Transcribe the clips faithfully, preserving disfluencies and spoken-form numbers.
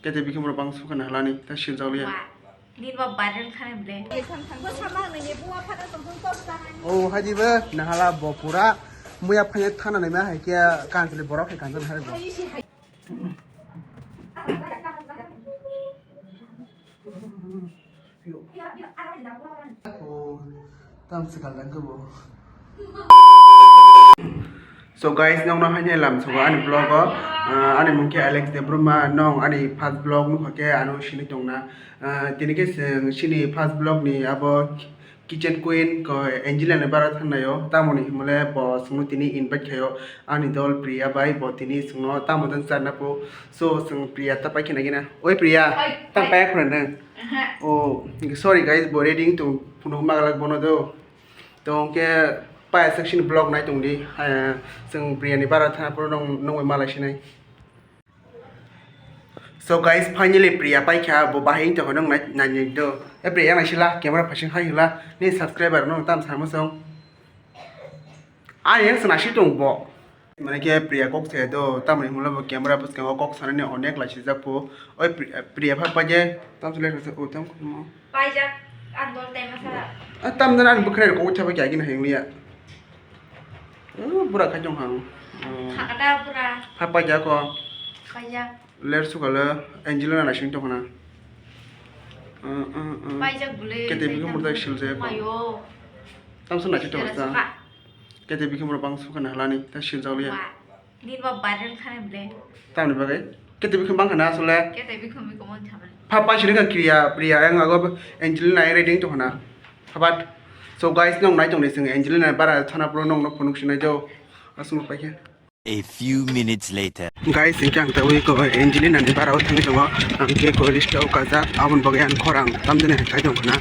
Kete bikhim rok bang sukha na halani ta sirjak liya. Nini ba viral khani ble. Oh, hai di ba, nahala bo pura muya phanya thana naima hai khe kanchli borok hai kanchli hai bo. Oh, tam sikal dang kebo. So guys, nokno haini lam sogo ani vlog o. Ah, ani mung khe Alex Debbarma, nong ani first vlog nukha khe ano sini tongna. Ah, tini khe chwng chini first vlog ni abo kitchen queen ko Angelina ni bara thangnaio, tamoni himole bo chwngno tini invite khaio ani dol Priya bai, bo tini chwngno tamo jang charna po. So chwng Priya ta pai khna gina. Oi Priya, oi, tam oi. Pai khna nang. Aha. Oh, sorry guys, bo ready to phunuk magalak bono do. To hwnkhe paya section vlog nai tongdi. Eh, chwng Priya ni bara thana phuru nong, nongwi malai sinai. So guys, finally Priya paikha, bo bahai wngtongkha nong nai, nai, nai do. E Priya naisila, camera phasing hai hwla, ni subscriber no tam samo song. Ani yang sena si tong bo. Mane khe Priya kok se do, tamni himla bo camera bwskango kok sanani onek lai sijak pho. Oi Pri-, Priya pha paje, tam sele o tam khulmo. Paijak, ang dol tema sara. Ah, tam dan ani bwkhra ko ucha ba kya gina henglia. Oh, bura khai tong hang. Oh. Khakada bura. Pha paja ko. Paijak. Ler sukala Angelina na sing tong khana. Uh, uh, uh. Paijak bule. Kete bi murda sil je ko. Mayo. Tam sun na chito sa. Kete bikhim rok bang sukha na halani, ta sirjak liya. Wa, nini ba viral khani ble. Tamni bagwi? Kete bikhim bang khana asole? Kete bikhim bikhim bang khana. Pha pai sini kha Priya, Priya yang ago Angelina yang ready to khana. Habat. So guys, nong nai tong ni sing Angelina bara thana pro nong no phunuk sinai jo. Asung pai khe. A few minutes later. Guys, hingke ang tabui ko Angelina ni bara o thangwi tongo. Ang khe ko list o kajak, aboni bagwi ang khorang tamjani hai khai tong khna.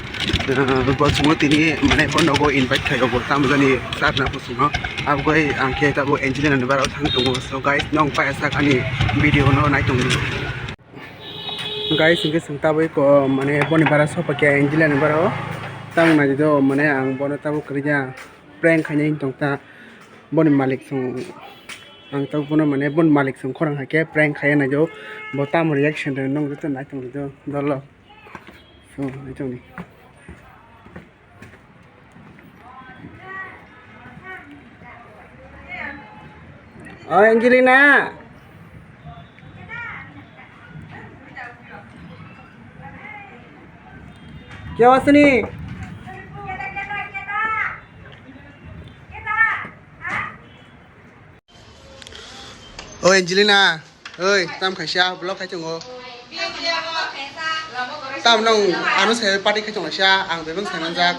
Eh, bo chwngno tini mane bo nogo invite khai obo tamjani charna bo chwngno. Aboni ang khe tabuk Angelina ni bara o thangwi tongo. So guys, nong paya sak ani video no nai tongdi. Guys, hingke chwng tabui ko mane boni bara sopa khe Angelina ni bara o tang nai do mane ang bono tabuk kwrwija prank khainai tong ta. Boni malik song ang tok bono mane boni malik song khorang hai khe prank khai nai jo, bo tamo reaction rw nong joto nai tong jo dolo. So nai tong ni. O Angelina. Kya asni? O Angelina, oi, tam khaisa vlog khai tongo. Tam nong ano sai party khai tonglaisa, ang bebeng sai manjak.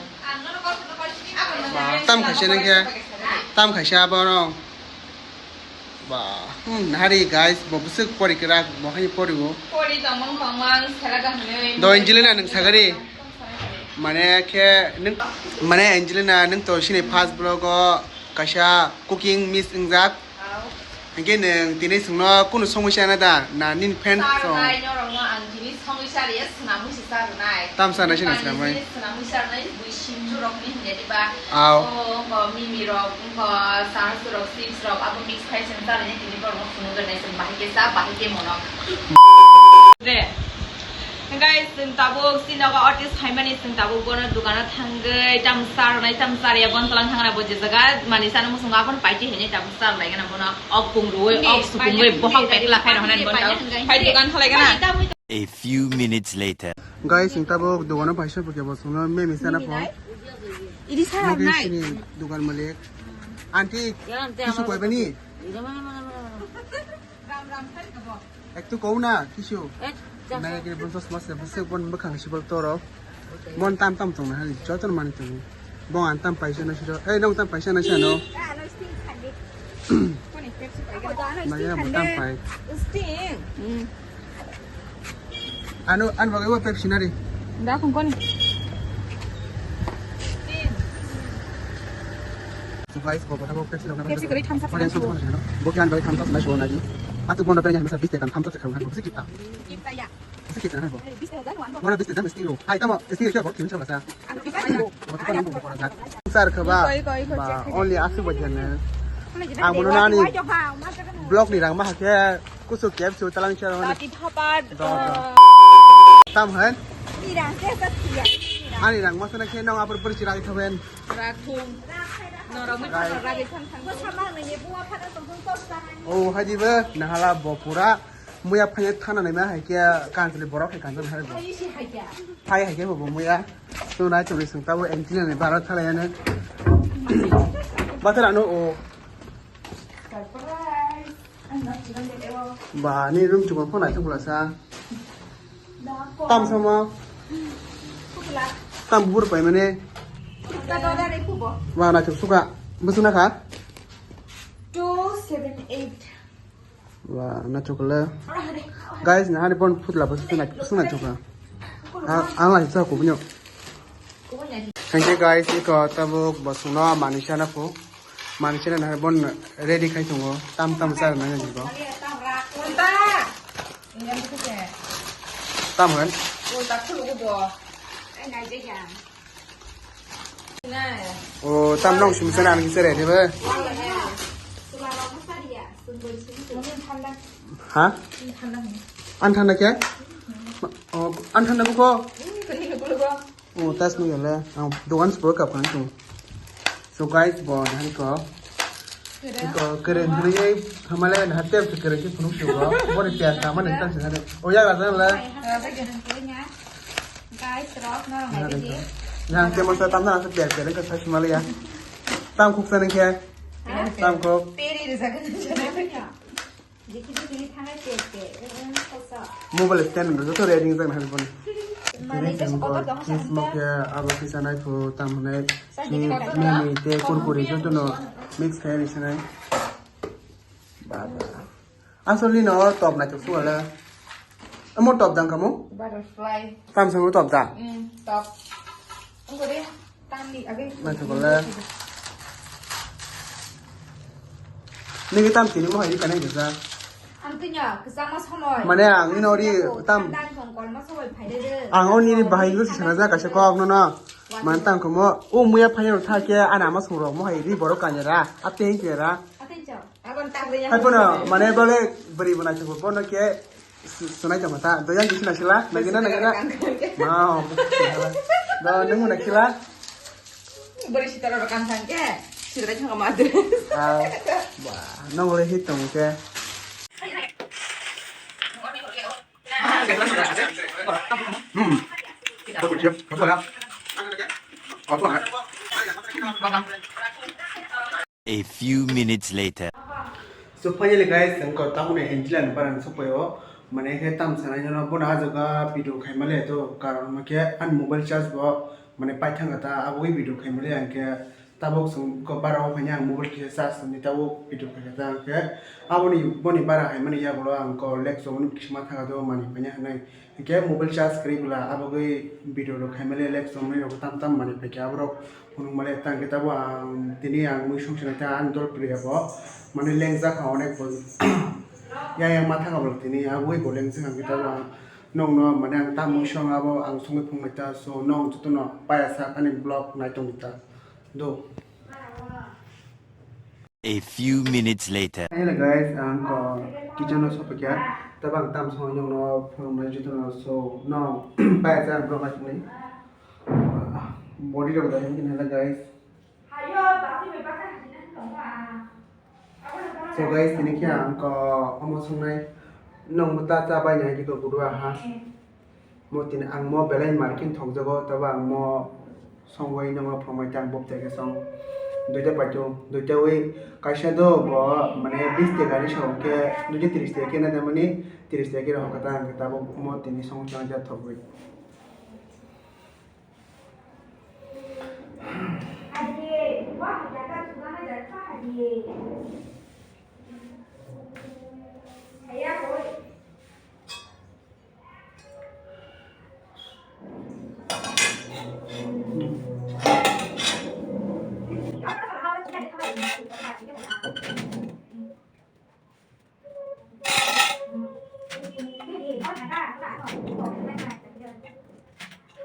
Ba, tam khaisa nang khe, tam khaisa bono. Ba, hmm, hari guys, bo bwswk pori kwrak, bo hai pori bo. Pori tongmang tongmang, sela da hwnwi. Do Angelina nang sagari. Mane khe nang, mane Angelina nang to sini first vlog o kaisa cooking miss wngjak. Hingke nwng tini chwngno kunu songwi chana da, na nini fan song? Charwnai norokno ang tini songwi chaliya, swnamwi se charwnai. Tam sana sina swnamwi? Swnamwi charwnai, bui simju rokni hwnde diba? Aw. O, wngkha mimi rok, wngkha sahasu rok, chips rok, abo mix khai chwng chalaini tini borokno phunugwi rwnai chwng bahai khe cha, bahai khe mono. De. Guys, chwng tabuk chini nogo artist phaimani chwng tabuk bono dukano thangwi tam charwnai, tam charya, bon tlang thangna bo je jaga mani chana muchungo abono paiti hinwi tabuk charwlaigana bono. Ok pung rui, ok supung rui, bohok pek la khai rohnan bonta. Hai dukan khalai gana. A few minutes later. Guys, ang tabuk dukano paisa pukya bo songno memi sana po. Idi sana nai. Sini dukan malik. Aunty, kisu koi bani? Ram ram khai kabo. Ektu kau na kisu. Nai kiri bonsos mas ya, bonsos bon bakhang sibol toro. Mon tam tam tong na hai, joto mani tong. Bon an tam paisa na siro. Eh, nong tam paisa na sano. Maya mo tam pai. Sting. Ano, an bagai wa Pepsi nari. Da kong koni. So guys, bo kotha bo Pepsi rok na. Pepsi kori thumbs up. Bo khe an bagai thumbs up na sho nari. Atu bon na tanya masa biste kan thumbs up se khang kan. Bisi kita. Kita ya. Bisi kita na bo. Bora bisi dan bisi ro. Hai tamo bisi ro bo kin chama sa. Sar khaba. Ba only asu bajan na. Ang mono nani. Blog ni rang ma khe. Kusu kep su talang chero. Tati phapat. Do, do. Tam hen? Mirang ke sa tiya. Ani rang masana khe nong apor pori chirai thaben. Rakhung. Norok mi thang ragi thang thang. Oh, haji be nahala bo pura. Muya phanya thana naima hai khe kanjali borok hai kanjali hai bo. Hai hai khe bo muya. Tu nai tu sung tabo antenna ni bara thala yane. Bathar ano o. Ba ni room chukon phone ai thukla sa. Tam sama. Tam bur pai mane. Ba na chuk suka. Busuna kha. Two seven eight. Wa, na chukle. Guys, na hari bon phutla ba suna, suna chuka. Ang lai sa ko bunyo. Thank you guys, iko tabuk bosungno manwi sana phu. Manwi sana na bon ready khai tongo. Tam tam sa na ni bo. Tam han. O tam nong sum sana ang sere de ba. Ha? An thanda kya? O an thanda ko. O tas mo yala. Ang dogan sepuluh kap kan tu. So guys, bo han ko. Ko keren hini hamale na tep keren ki phunuk sio. Bo ni tias na mane tan sana. O ya la la. Guys, rok na ngai di. Yang te mo sa tam na sa tias keren ka sa sumale ya. Tam khuk sana kya? Tam khuk. Peri de sa kan. Mobile stand no joto ready jang na pon. Mane, kis mo khe abo kisa nai phu tam hwnai. Mimi te kurkuri joto no mix khai ni sanai. Baba. Asol ni no top na chuk suwala. Amo top dang kamu? Butterfly. Tam sango top da? Mm, top. Ang ko de. Naithokolai. Nini tam tini mo hai kanai kisa. Ang tunya kwchangma somoi. Mane ang ino ri tam. Tangkong kolma somoi phaide de. Ang oni ri bahai go sana ja kaisa kok no no. Man tang komo o muya phai ro tha ke ana ma song ro mo hai ri borok kanya ra. Ateng ke ra. Ateng chao. Hai pono mane bole bwrwi bo naisingbo bono khe su-, sunai tongkha ta. Do yang kisi naisila, nagina, nagina. Mao. Do nung naisila. Bwrwi sitaro rokam thang khe, sitaro thang ma de. Ah, ba, nang ore hit tong khe. Hmm. A few minutes later. So finally guys, ang ko tamoni Angela ni barang sopayo, mane khe tam sanai no bono ajaga video khaimale to, karon ma khe an mobile charge bo mane paithang ta, aboi video khaimale ang khe tabok song ko bara o phanya ang mobile kisa charge ni tabok video khaikha ta ang khe aboni boni bara hai mani yagulo ang ko lek song ni kisma thaga do mani phanya hanai. Hingke mobile charge kwrwi bwla, abogwi video rok khaimale lek chomri rok tam tam manwi phaikha aborok phunukmale tangkhe tabo ang tini ang mui songchana khe ani dol priya bo mane lengjak kha onek bo yang yang ma thanga bo tini abogwi bo lengjak kha hingke tabo ang nokno mane ang tamwi song abo ang songwi phunuknai ta so nong jotono paya sak ani vlog nai tongdi ta do. A few minutes later. Hello guys, ang ko kitchen o sopikya. Tabang tam so yung no phone na juto no so no. Pai sa bro ma chini. Body lo da yung hello guys. So guys, tini kya ang ko omo songnai nong ta ta bai na ki ko gudua ha. Mo tini ang mo belai market thokjago, tabo ang mo songwi nongo phwrwngwi tang buk teke song duita paito, duita wi kaisa do bo mane bis taka ni song khe duita tris taka khe na mani tris taka khe rok kata ang khe tabo mo tini song chang ja thokwi.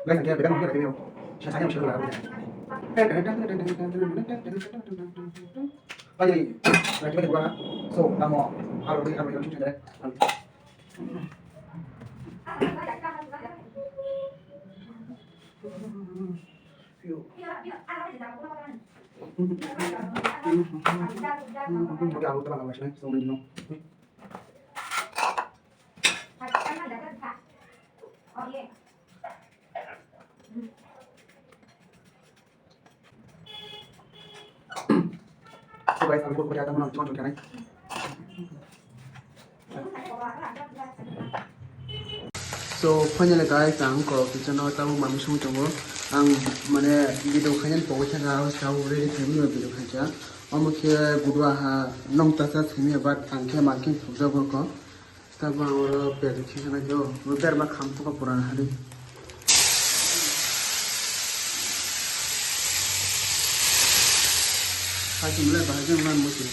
Guys, ang kaya bebak mungkin ada video. Saya tanya, saya nggak tahu. Finally, lagi kita buat. So, kamu. So guys, আমি কোথায় যাতাম না, চল চল যাই। So finally guys, ang ko kitchen o tamo mami sung tongo. Ang mane video khayan pogwi thaka, ang sa ready khayan video khacha. Omo khe gudwa ha nong tasa thimi, but ang khe makin thukjago ko. Tabang oro peri khe khana khe o, o berma kham phuka purana hari. Hai chumle bahai jeng man musi.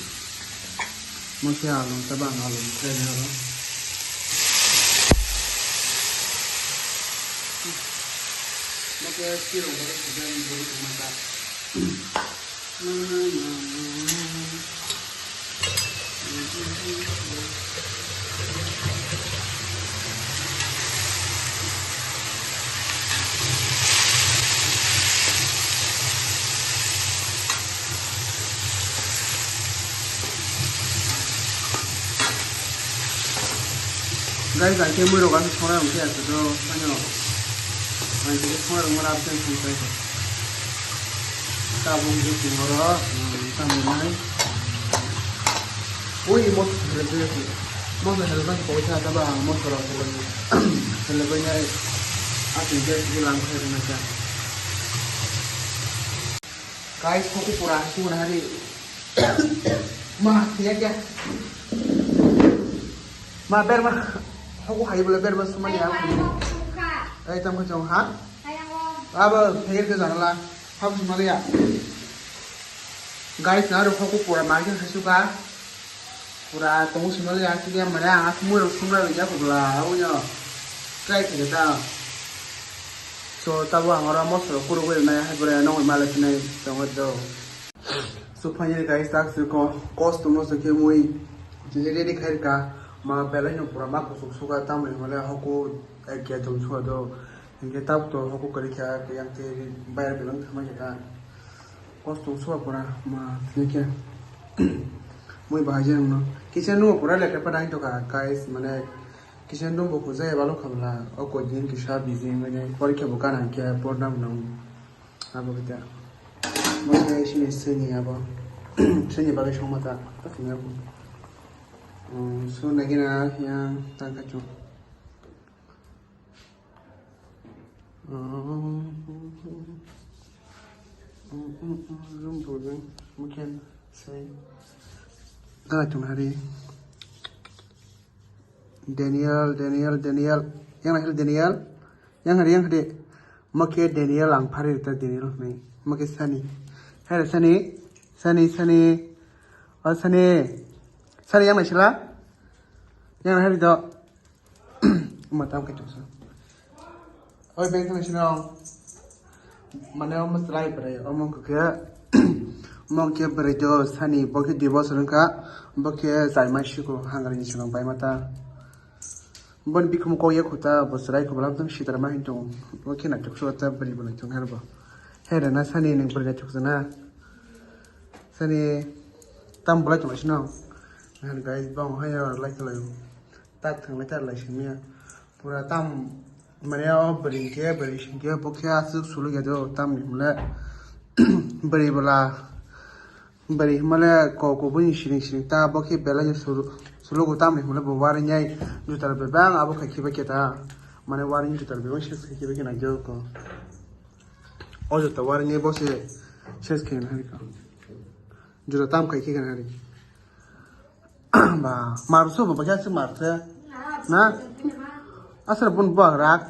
Musi alum, tabang alum khe ne oro. Musi sirong oro sujani buru kumata. Guys, ang khe mui rok aswk songrang khe aswk do phano. Ang khe songrang mara absent song sai. Tabuk je tingoro, um, tamo nai. Ui, mot hele je. Mot hele ban koi tha taba ang mot rok hele. Hele bai nai. Aswk je lang khe na ka. Guys, koko pura hasi mana hari. Ma, ya kya? Ma, berma. Hoko hai bole berma sumali ya. Ai, tam ko jong ha? Abo, phegir ke janala. Hab sumali ya. Guys, na ro hoko pura ma ke hasuka. Pura tong sumali ya, sidi mane ang mui rok sumra ya ko bla. Abo yo. Try ke ta. So, tabo ang oro mosla kuru gwi nai hai bore nongwi male sinai tongo do. So, finally guys, tak se ko, kos tongno se khe mui. Jini ready khai ka, ma belai no pura ma kusuk suka tamni male hoko ek ya jom suka do. Hinkhe tab to hoko kari kha, yang te bayar belang thama kha. Kos tong suka pura ma tini khe. Mui bahai je no. Kitchen no pura lekha pa dai to ka, guys, mane kitchen room bo khujai balo khamla, o koi din kisa busy wngwi nai, porikha bo gana khe porna mwnang abo kita. Bo khe sini sini abo. Sini bagwi songma ta, ta sini abo. Um, so nagina yang tangka chung. Room building, mungkin say. Gana chung hari. Daniel, Daniel, Daniel. Yang lahir Daniel. Yang hari, yang hari. Mokhe Daniel ang phari rita Daniel hwnwi. Mokhe Sani. Hai Sani. Sani, Sani. O Sani. Sani yang naisila. Yang lahir do. Omo tam khe tongsa. Oi, beng thang sino. Mane omo slai bwrwi, omo khe, omo khe bwrwi do Sani, bo khe dui bosor wngkha, bo khe chaima siko, hangari ni siko bai mata. Boni bikhumu kok ya khuta, bo chwrai kho bwlam tong sitra ma hin tong. Bo khe naithok suka ta bwrwi bo naithok her bo. He rena Sani nwng bwrwi naithok sana. Sani tam bolai tong sino. Nang guys, bong hayo like khlai. Tak thang lai tar lai simi ya. Pura tam mane o bwrwi khe bwrwi sing khe bo khe aswk sulu ya do tam ni mole. Bwrwi bwla bwrwi himale ko ko bwni siring siring ta bo khe belai no sulu sulu go tam ni mole bo waring yai jutar bebang abo khai khe ba khe ta mane waring jutar bebang ses khai khe ba khe na jo ko. O juta waring yai bo se ses khai na hari ko. Juta tam khai khe na hari. Ba, mar so ba, bakya se mar se. Na? Asar bun ba rak.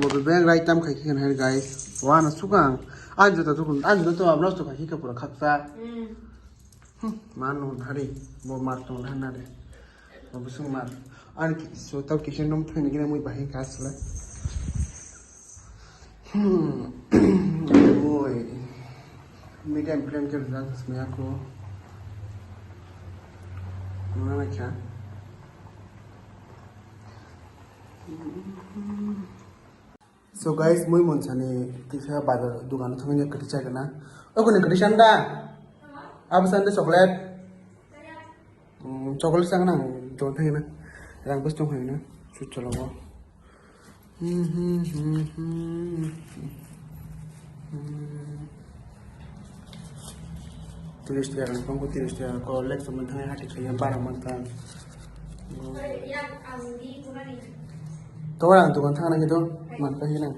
Bo be beng rai tam khai khe hai guys. Wa na sukang. An jota tukun, an jota to abla to khai khe pura khaksa. Hmm, mano hari. Bo mar to na na de. Bo sung mar. Ani ki-, so tau kitchen room thangni gina mui bahai kasla. Hmm. Oi. Medium flame ke rujak sini aku. So guys, mui monsani kisa bazar dogano thangwi kwtwi chagana. Okhoni kwtwi chanda? Abo chanda chocolate? Mm, chocolate chagana ang dogan thangwi na. Rang bwswk tong phai na. Su chologo. Tiris tiya rang tong, tiris tiya ko lek tong thangwi hati khaiya bara man ta. To ang dogan thangna khe to man ta hina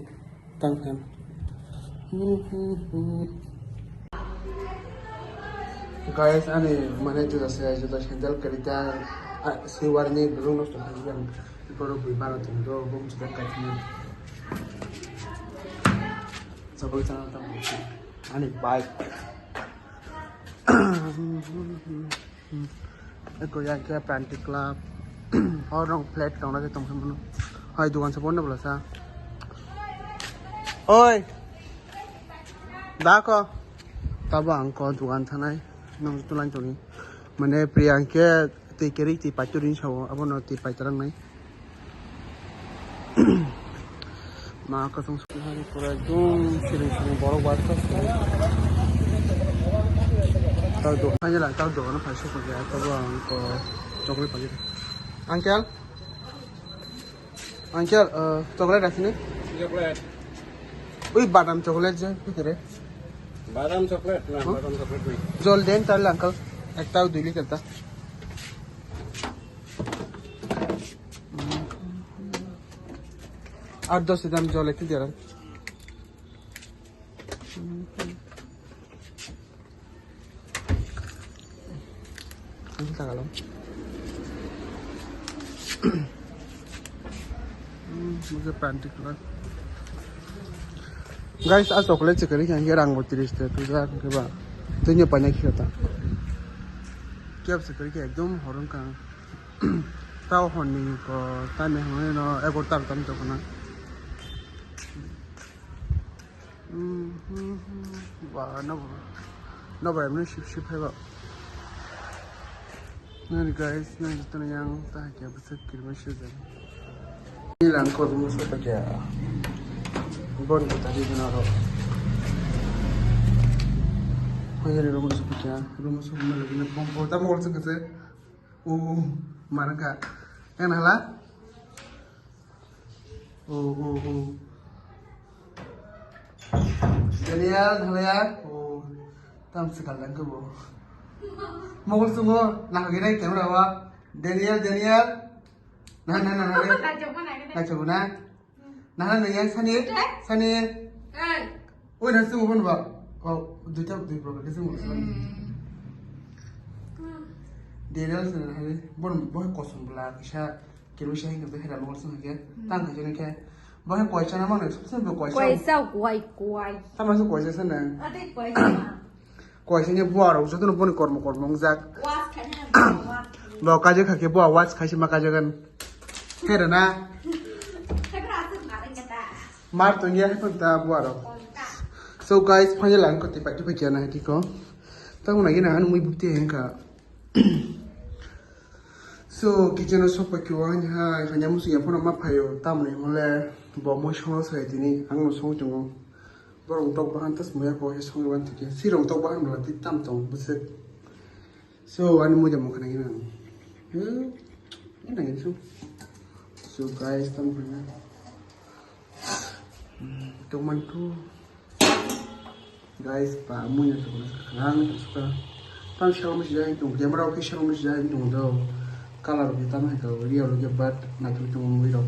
tang phan. Guys, ani mane juda se juda sandal kwrwi ta, ah, siwarni burung no tong phai. Borok bui bara tong do, bung juda kaithini. Sabol chana tamo. Ani bike. Eko ya khe Panty Club. Hor rong flat tong na tong phai mano. Hai dogan se bonda bwla sa. Oi. Da ko. Tabo ang ko dogan thanai. Nong tulan tongni. Mane Priya ang khe twi kwrwi twi paitwrwi sao, abono twi paitwrang nai. Ma kasung sukha ni pura ekdom siring siring borok bar kha. Tao do, hanya la, tao do, ano phai sukha ya, tao ang ko chocolate packet. Uncle? Uncle, uh, chocolate asini? Chocolate. Ui, badam chocolate je, bhitere. Badam chocolate? Na, huh? Badam chocolate nahi. Jol den, tar le, uncle. Ekta dui liter ta. Aat dos gram jol ekta de. Ang tagalong. Hmm, mujhe panty color. Guys, a chocolate se kani khe rang bo tris ta tuja khe ba. Tini paina khe ta. Kep se kani khe ekdom horong kang. Tao honni ko tani honni no egor tar tam to kana. Ba, no, no, ba, emni sip, sip hai ba. Nani guys, nani joto no yang ta hai khe bwswk kirima swijak. Ni lang ko rumo so pa kya. Bon ko tadi dina ro. Hoi ni rumo so pa kya, rumo so ma lagi na pom pom ta mo se kase. O, marang ka. Yang nala? O, o, o. Daniel, halaya. O, tam sekal dang kebo. Mogol sungo, nah gini camera wa. Daniel, Daniel. Nah, nah, nah, nah. Nah, coba na. Nah, nah, yang sani, sani. Oi, nah, sungo pun ba. Oh, duita, dui program ke sungo. Daniel sani, nah, bon, bon kosong bela, kisah. Kilo sih hingke hera luar sini ke, tang kaji ni ke, bahai koisa nama nih, sebab sebab koisa. Koisa, kuai, kuai. Sama su koisa sana. Ade koisa. Koisa ni buar, usah tu nuponi kormo kormo ngjak. Was kanya, was. Lo kaji kaki buar was kaji ma kaji kan. Hera na. Mar tu ngia hepon ta buar. So guys, final ang koti pai tu pai kiana hati ko. Tang na gina anu mui bukti hengka. So, kitchen o sok pai khe o, ani hai, kanya musu ya phano ma phaio, tamoni hole, bo moi songno sai tini, ang no song tongo. Borok tok bahan tas moya ko he song ban tike, sirong tok bahan bla ti tam tong, bwswk. So, ani moja mokha nai nang. Hmm, nai so. So, guys, tam hana. Hmm, tong man tu. Guys, ba mui no chukla khang chukla. Tang shalom si jai tung, camera o khe shalom si jai tung do. Color o khe tamo hai ka real o khe but naithok tung mui rok.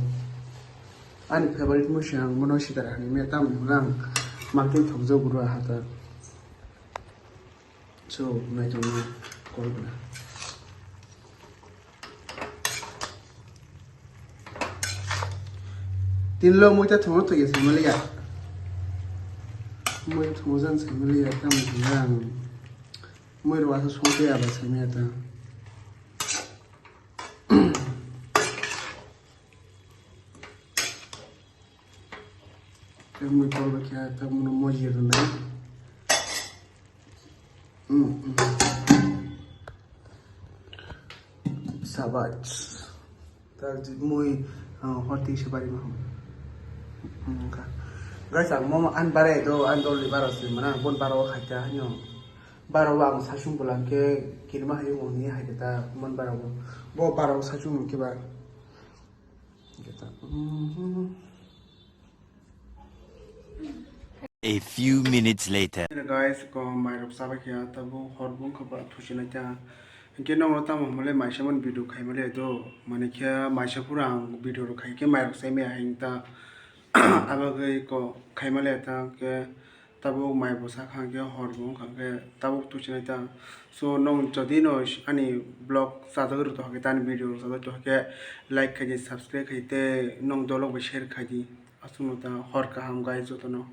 Ani favorite mui se ang mono sitara hani me tam lang market thok jo guru hata. So, naithok ni call bana. Tinlo muita thongo to ya samaliya. Muita thongo jan samaliya tam yang. Mui rwa sa songte ya ba samaliya ta. Mui call ba kya ta muno moji rwnai. Mm, mm. Sabat. Tak mui hoti se bari ma. Guys, ang mo an bare do an dol ni baro se mana bon baro khaita hanyo. Baro ang sasung bulang ke kirma hayo ni haita mon baro. Bo baro sasung ke ba. A few minutes later. Hello guys, ko mairok sabai khe tabuk hor bung kha ba thusinai ta. Hingke nokno tamo hwnmale maisa man video khaimale do. Mane khe maisa phuru ang video rok khai khe mairok sai maya hing ta. Abagwi ko khaimale ta hingke tabuk mai bo sakha hingke hor bung kha hingke tabuk thusinai ta. So nong jodi no ani vlog sajagwi rwtokha khe tani video rok sajagwi tokha khe like khaidi, subscribe khaidi tei nong dolok bai share khaidi. Aswkno ta hor kaham guys jotono.